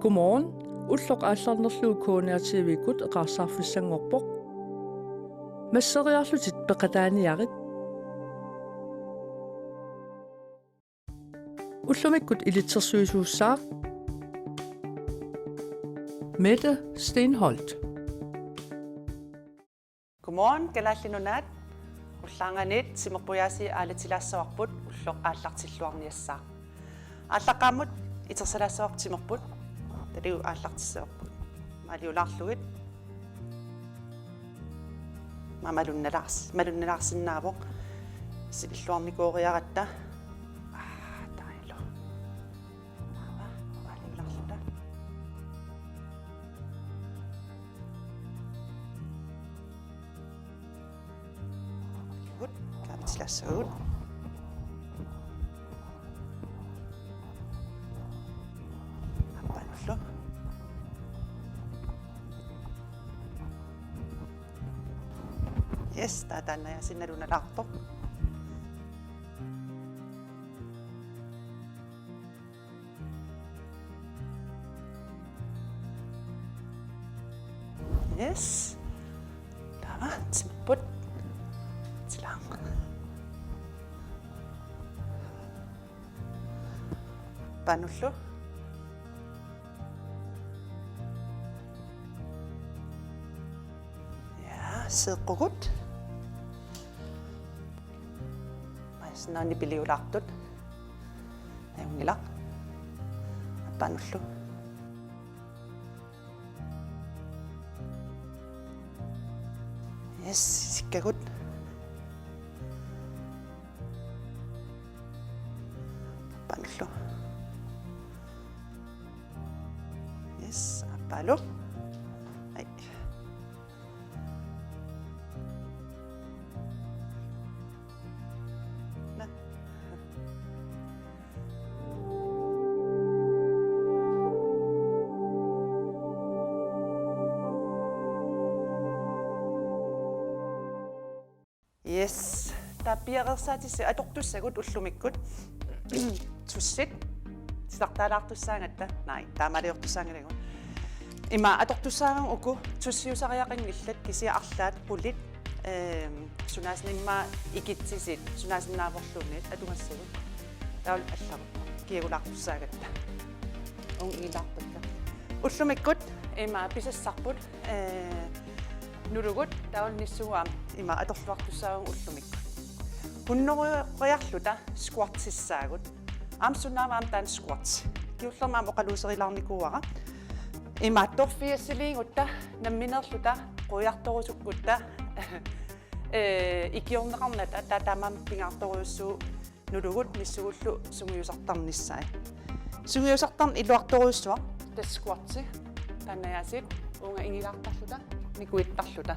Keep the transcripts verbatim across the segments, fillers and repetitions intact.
Godmorgen. Ulloq aallarnerlugu K N R T V-kkut eqaarsaarfissanngorpoq. Masseriarlutit peqataaniarit. Ullumikkut ilitsersuisuussaaq Mette Stenholt. Godmorgen, Kalaallit Nunaat. Ullaarnganiit timerput aasiit aalatilaassavavut ulloq aallartilluarniassaaq. Aallaqqaammut itersalaassavarput timerput. Taligu aallartissavarput. Maaliulaarlugit. Maa malunnalaars-, malunnalaarsinnaavoq. Sililluarnikooriaratta. Aa, taavalu. Taava, maaliulaarluta. Good, kaavitsilaassaagut. Aappaanullu. Yes, taava taanna aasiit nalunalaartoq. Yes. Taava timerput. Silaang. Aappaanullu. Ja, seeqqugut. Maannaani piliulaartut. Ajunngilaq. Aappaanullu. Yes, isikkagut. Aappaanullu. Yes, aappaalu. Ai. Na. Yes. Taava piareersaatissi atortussagut ullumikkut. Tussit. Titartaalaartussaagatta. Nej, taamaaliortussaanngilakka. Ima atortussaagama uku tussiusariaqanngillat kisianni arlaat qulit, ehm, sunaassinnaavoq ikitsisit, sunaasinnaavorluunniit atugassagut. Taavalu allagut kiagulaartussaagatta. Uunga ingilaarpakka. Ullumikkut ima pisassarput, eh, nulugut taavalu nissugut aamma ima atorluartussaavagut ullumikkut. Hunnorujoriarluta squatissaagut. Aamma sunaava aamma taanna squat. Kingullermi aamma oqaluuserilaarnikuuara. Imaattoq firsiliigutta nammineerluta quiartorusukkutta, eh, ikiorneqarnata taava taamaammat pingaartorujussuuvoq nulugut nissugullu sungiusartarnissaat. Sungiusartarneq iluartorujussuaq tassa squatti. Taanna aasiit uunga ingilaartarluta, nikuittarluta.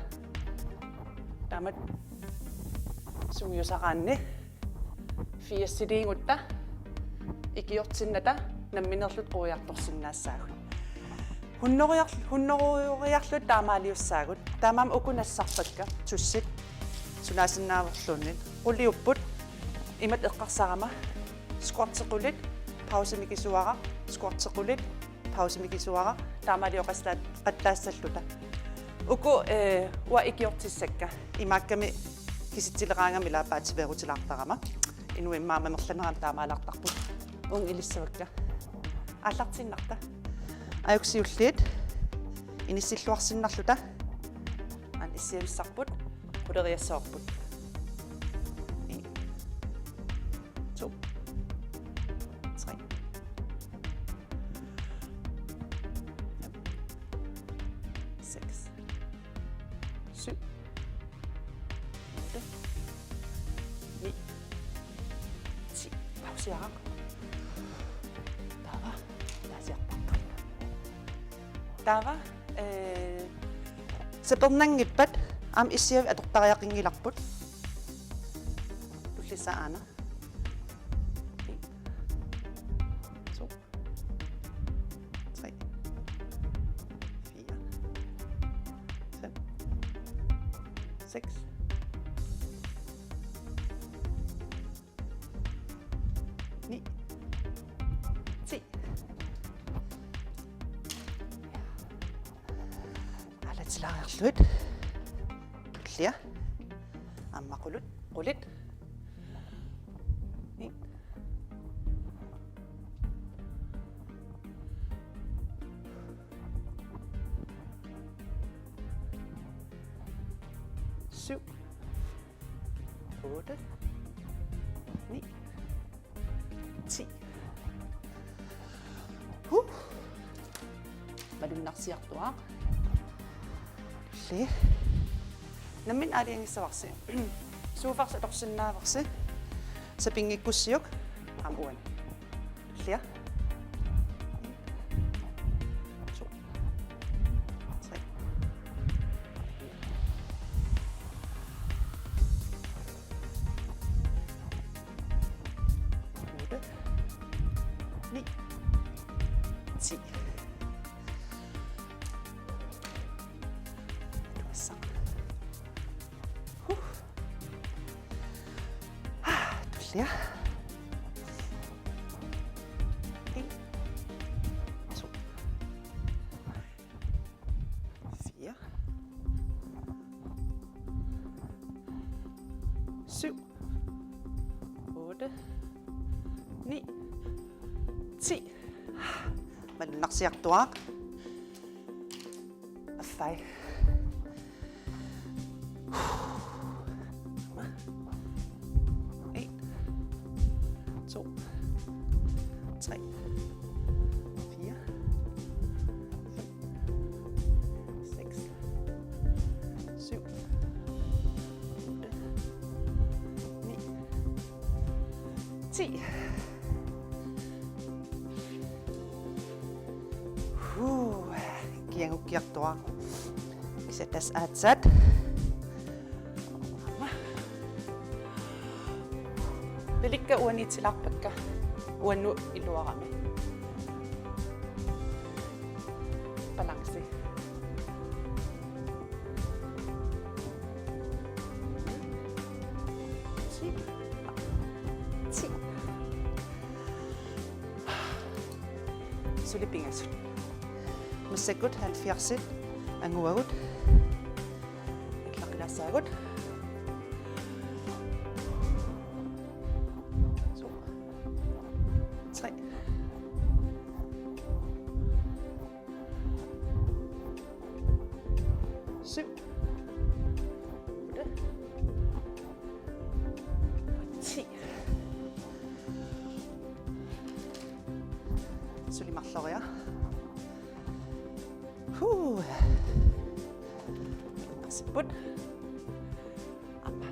Taamatut sungiusaraanni firsiliigutta ikiortinnata nammineerluta quiartorsinnaassaagut. Hunnoriar-, hunnorujoriarluta taamaaliussaagut. Taamaammat uku nassarpakka tussit sunaasinnaavorluunniit. Quliupput imatut eqqarsarama squatti qulit, pausi mikisuaraq, squatti qulit, pausi mikisuaraq, taamaalioqattaassalluta. Uku, eh, uanga ikiortissakka. Imaakkami kisitsileraangama ilaa paatsiveerutilaartarama. Inuit immaqa amerlanerani taamaalaartarput. Uunga ilissavakka. Aallartiinnarta. Ajuksiulliit. Inissilluarsinnarluta. Aamma issiavissarput. Quleriassavarput. En. To. Tre. Fem. Seks. Syv. Otte. Ni. Ti. Pausiaraq. Taava. Taasiarpakka. Taava, eh, sapernanngippat aamma issiavik atortariaqanngilarput. Tullissaa aana. En. To. Tre. Fire. Fem. Seks. Ni. Ti. Laariarlugit. Tullia. Aamma qulit. Qulit. Ni. Syv. Otte. Ni. Ti. Huh. Malunnarsiartuaaq. Li. Nammineq aalajangissavarsi. Sofaarsi atorsinnaavarsi. Sapinngikkussiuk. Aamma uani. Tullia. To. Tre. Otte. Ni. Ti. Huh. Ah, tullia. En. To. Fire. Syv. Otte. Ni. Ti. Malunnarsiartuaaq. Affai. En. To. Tre. Fire. Fem. Seks. Syv. Otte. Ni. Ti. Huu, kiangukkiartuaaq. Kisianni tassa aatsaat. Ilikka uaniitilaarpakka. Uannut iluarami. Balanci. Ti. Ti. Suli pingasut. Massakkut halvfjerdsit anguagut. Illaqilaassaagut. To. Tre. Syv. Otte. Ti. Suli marloria. Huu. Arsiput. Aamma.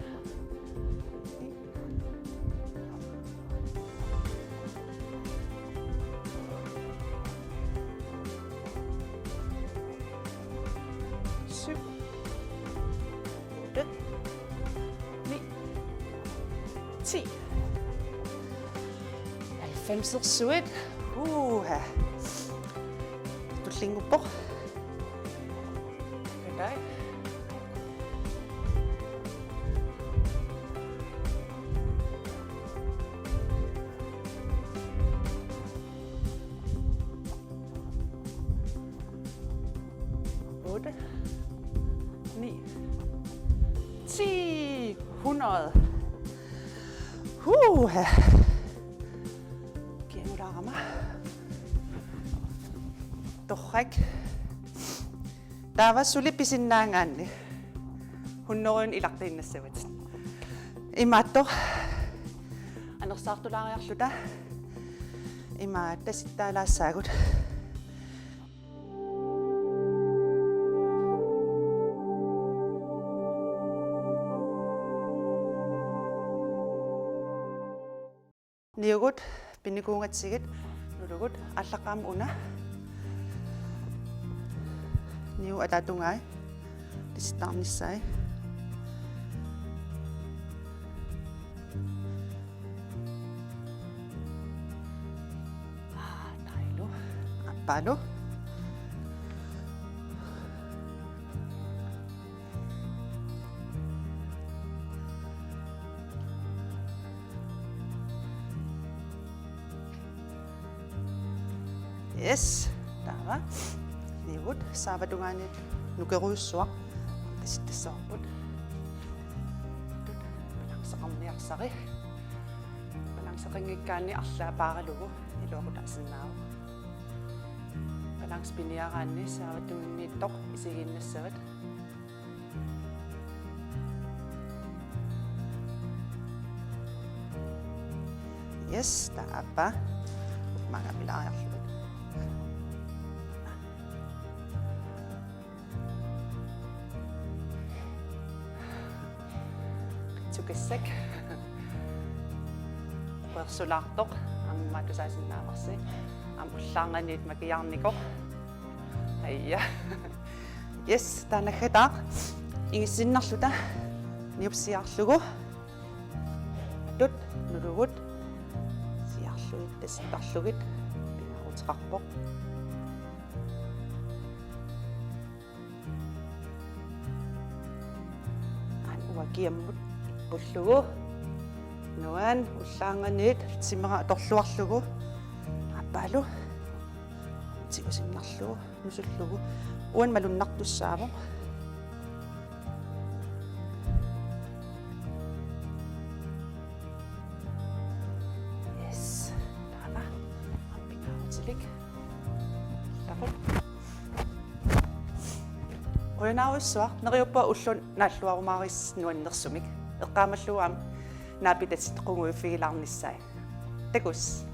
Syv. Otte. Ni. Ti. Halvfemsersuit. Uha. Tullinnguuppoq. Good day. Otte. Ni. Ti. Hundrede. Huha. Kiangulaarama. Torrak. Taava suli pisinnaagaanni. Hundrede ilaqqiinnassavatit. Imaattoq. Anersaartulaariarluta. Imaattoq tasittaalaassaagut. Niugut pinnikuugatsigit nulugut aallaqqaammut una. Niu ataatungai tisittaarnissaat. Aa, taavalu. Aappaalu. Yes, taava. Niugut saavatungaani Nukerujussuaq. Kisittassavarput. Balanceqarniarsari. Balanceqanngikkaanni arlaat paaralugu iluaqutaasinnaavoq. Balance piniaraanni saavat tunniunniittoq isigiinnassavat. Yes, taava. Maanga pilaariarlugit. Qitsukassak. Uersulaartoq. Aamma tusaasinnaavasi. Aamma ullaarnaniit makiarnikoq. Aja. Yes, taanna naggataaq. Ingissinnarluta niupsiarlugu. Tut, nulugut. Siarlugit, tassittarlugit. Pingaaruteqarpoq. Aamma uanga kiammut ippullugu. Nuan ullaarnaniit timera atorluarlugu. Aappaalu. Tigusinnarlugu, nusullugu. Uani malunnartussaavoq. Yes. Taava. Ammikaarutilik. Taput. Qujanarujussuaq, neriuppunga ulloq naalluarumaarissi nuannersumik. Eqqaamallugu aamma naapitatit qungujuffigilaarnissaat. Takuss.